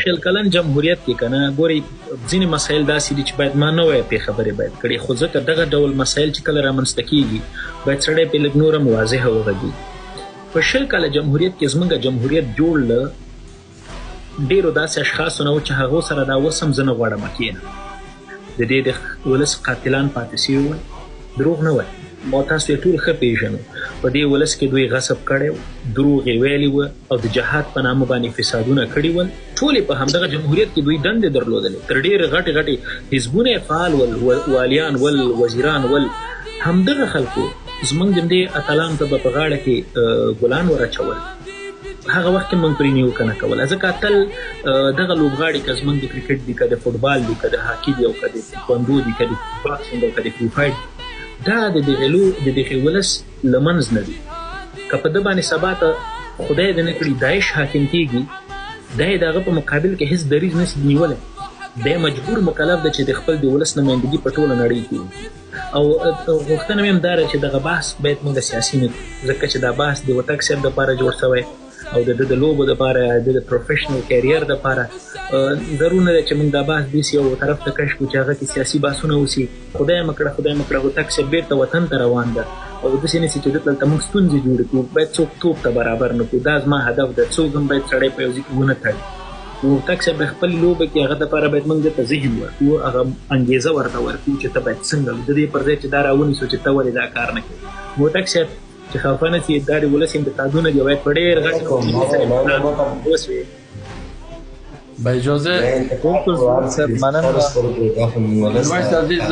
20 کلن جمهوریت کې کنه ګوري، ځینې مسایل داسې دي چې باید ما نه وای پې خبرې باید کړې، خو ځکه دغه ډول مسایل چې کله رامنځته کیږي باید سړی پې لږ نور هم واضح وغږېږي. په 20 کاله جمهوریت کې زمونږ جمهوریت جوړ له ډېرو داسې اشخاصو نه و چې هغو سره دا اوس هم زه نه غواړم کښېنم. د دې د ولس قاتلان پاتې سوي ول، دروغ نه وایي، ما تاسو یې ټول ښه پېژنو. په دې ولس کې دوی غصب کړی و، دروغ یې ویلي و او د جهاد په نامه باندې فسادونه کړي ول. ټول یې په همدغه جمهوریت کې دوی دندې درلودلې، تر ډېرې غټې غټې حزبونه یې فعال ول، والیان ول، وزیران ول. همدغه خلکو زمونږ د همدې اتلانو ته به په غاړه کې ګلان ور اچول. هغه وخت کې موږ پرې نیوکه نه کوله، ځکه اتل دغه لوبغاړي که زمونږ د کرکټ دي، که د فوټبال دي، که د هاکي دي، او که د تکواندو دي، که د باکسینګ او که د فري فایټ، دا د دغې د دغې ولس له منځ نه دي. که په ده باندې سبا ته خدای دې نه کړي داعش حاکم کېږي، دی د هغه په مقابل کې هېڅ دریځ نه سي نیولی. دی مجبور مکلف دی چې د خپل د ولس نمایندګي په ټوله نړۍ کې وکړي. او غوښتنه مې هم دا ده چې دغه بحث باید موږ سیاسي نه کړو، ځکه چې دا بحث د وتک صاحب دپاره جوړ شوی او د ده د لوبو دپاره، د ده د پروفیشنل کیریر دپاره. ضرور نه ده چې موږ دا بحث داسې یو طرف ته کش کړو چې هغه کې سیاسي بحثونه وسي. خدای مه کړه، خدای مه کړه، هوتک صاحب بېرته وطن ته روان ده او داسې نه سي چې ده ته دلته موږ ستونزې جوړې کړو. باید څوک توپ ته برابر نه کړو، دا زما هدف ده. څوک هم باید سړی په یو ځای کې ونه تړي. نو هوتک صاحب به خپل لوبه کې هغه دپاره باید موږ ده ته ذهن ورکړو، هغه انګېزه ورته ورکړو چې ته باید څنګه، د دې پر ځای چې دا راونیسو چې ته ولې دا کار نه کوې. هوتک صاحب چې خفه نه سي، دا د ولس انتقادونه دي، باید په ډېر غټ وسوي. با اجازه مننه میرویس عزیز.